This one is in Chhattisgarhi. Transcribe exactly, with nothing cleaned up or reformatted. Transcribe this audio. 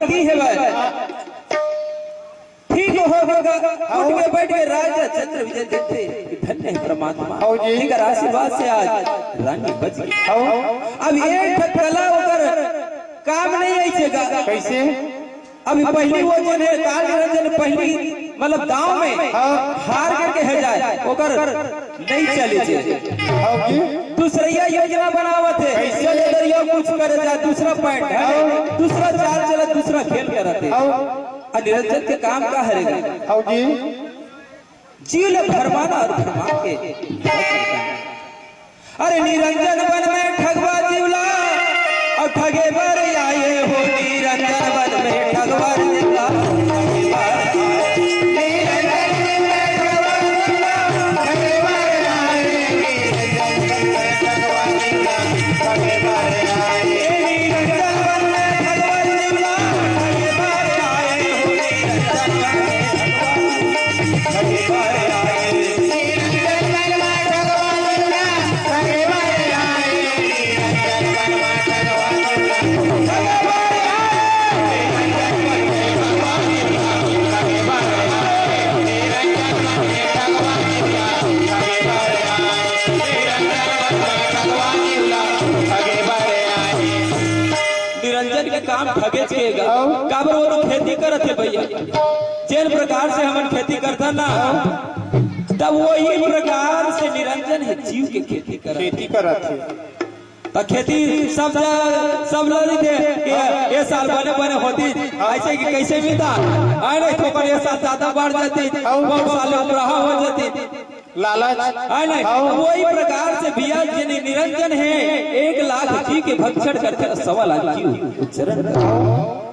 की हे भाई? ठीक हो गया। उठ के बैठ के राजा चंद्र विजय देखते कि धन्य है परमात्मा। हव जी। इनकर आशीर्वाद से आज रानी बच गई। हव। अब एक ठक कला ओकर काम नहीं आई छेगा। कैसे? अभी पहली वो जो है काल निरंजन पहली मतलब दांव में हाँ। हार करके हे जाए, ओकर नहीं चले छे। हव जी। दूसरैया योजना बनावत हे, कैसे? चले दरिया कुछ करे जाए, दूसरा पॉइंट है, हाँ। दूसरा चाल चलत, दूसरा खेल करत हे। हव। अउ निरंजन के काम का हरे? हव जी। जीव ल भरमाना अउ भरमा के। अरे निरंजन बन में ठगवा जीव ला, अउ ठगे बर आए हो निरंजन बन में ठगवा जीव ला। निरंजन के काम ठगेच के गा। अउ? काबर वो तो खेती करत हे भैया, जेन प्रकार से हमन खेती करथन ना, तब वही प्रकार से निरंजन हे जीव के खेती करत हे। खेती करत हे। त खेती सब जगह सब लड़ी थे कि ये साल बने बने होती, ऐसे कि कैसे मिलता, आए नहीं तो पर ये साल ज्यादा बढ़ जाती, अउ? बहुत साल उपराहा हो जाती। लालच। आए नहीं, अउ? वही प्रकार से भैया जे निरंजन हे, एक लाख जी के भक्षण करथे, सवा लाख जी उच्चरण करथे।